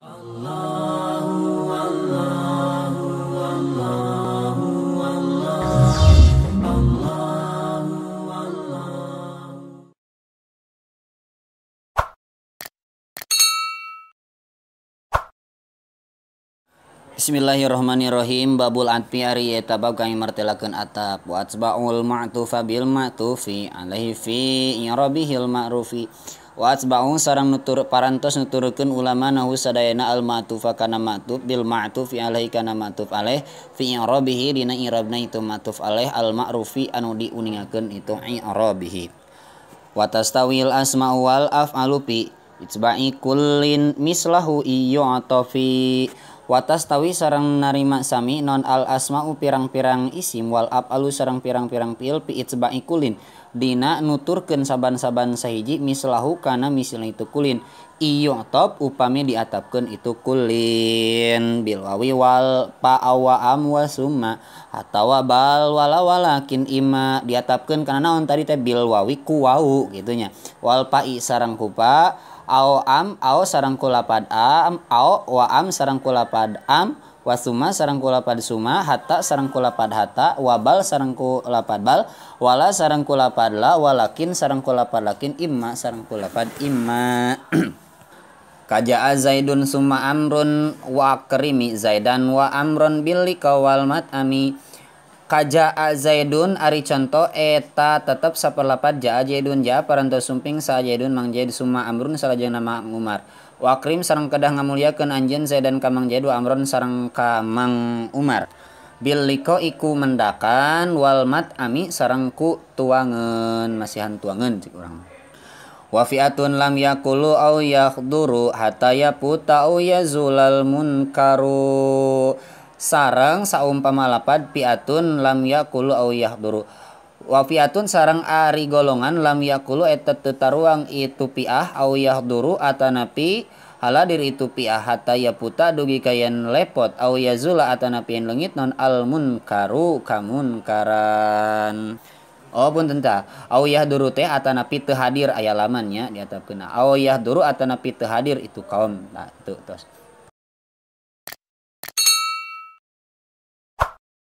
Bismillahirrahmanirrahim. Babul atfi ari eta bab kang martelakeun atap. Wa atba'ul ma'tufa bil ma'tufi alaihi fi i'rabihil ma'rufi. Wa atba'u sareng nutur parantos nuturkeun ulama nahu sadayana al ma'tufa kana ma'tuf bil ma'tufi alaihi kana ma'tuf alaih fi i'rabihi dina i'rabna itu ma'tuf alaih al ma'rufi anu diuningakeun itu i'rabihi. Wa tastawil asma'u wal af'alu fi itba'i kullin mislahu yu'tafi. Watas tawi sareng narima sami non al asma'u pirang-pirang isim wal af'alu sareng pirang-pirang fi'il fi itba'i kulin dina nuturkeun saban-saban sahiji mislahu kana misilna itu kulin iyu'tab upami diatapkeun itu kulin bil wawi wal pa awa am wa summa atawa bal wala walakin ima diatapkeun kana naon tadi teh bil wawi ku wau kitu nya wal pa'i sareng ku pa au am au sareng kulapad am au wa am sareng kulapad am wa summa sareng kulapad summa hatta sareng kulapad hatta wabal sareng kulapad bal wala sareng kulapad la walakin sareng kulapad lakin imma sareng kulapad imma. Kajaa Zaidun summa amrun wa akrimi Zaidan wa amrun bil liqa wal mat'ami. Kajaa Zaidun ari conto eta tetep saperlapat jaa Zaidun jaa parantos sumping sa Zaidun Mang Zaid summa amrun salajengna Mang Umar. Wa akrim sareng kedah ngamuliakeun anjeun Zaidan ka Mang Zaid wa amrun sareng ka Mang Umar. Bil liqa iku mendakan wal mat'ami sareng ku tuangeun masihan tuangeun cik urang. Wa fi'atun lam yaqulu au yahduru hatta yaputa au yazulal munkaru. Sareng saumpama lapad piatun lam yaqulu au yahduru. Wa fiatun sareng ari golongan lam yaqulu eta teu taruang itu piah au yahduru atanapi haladir itu piah hatta yaputa dugi ka yen lepot au yazula atanapi yen leungit non al munkaru kamunkaran. Oh punten tah au yahduru teh atanapi teu hadir aya lamannya diatapkeun au yahduru atanapi teu hadir itu kaum nah teu tos.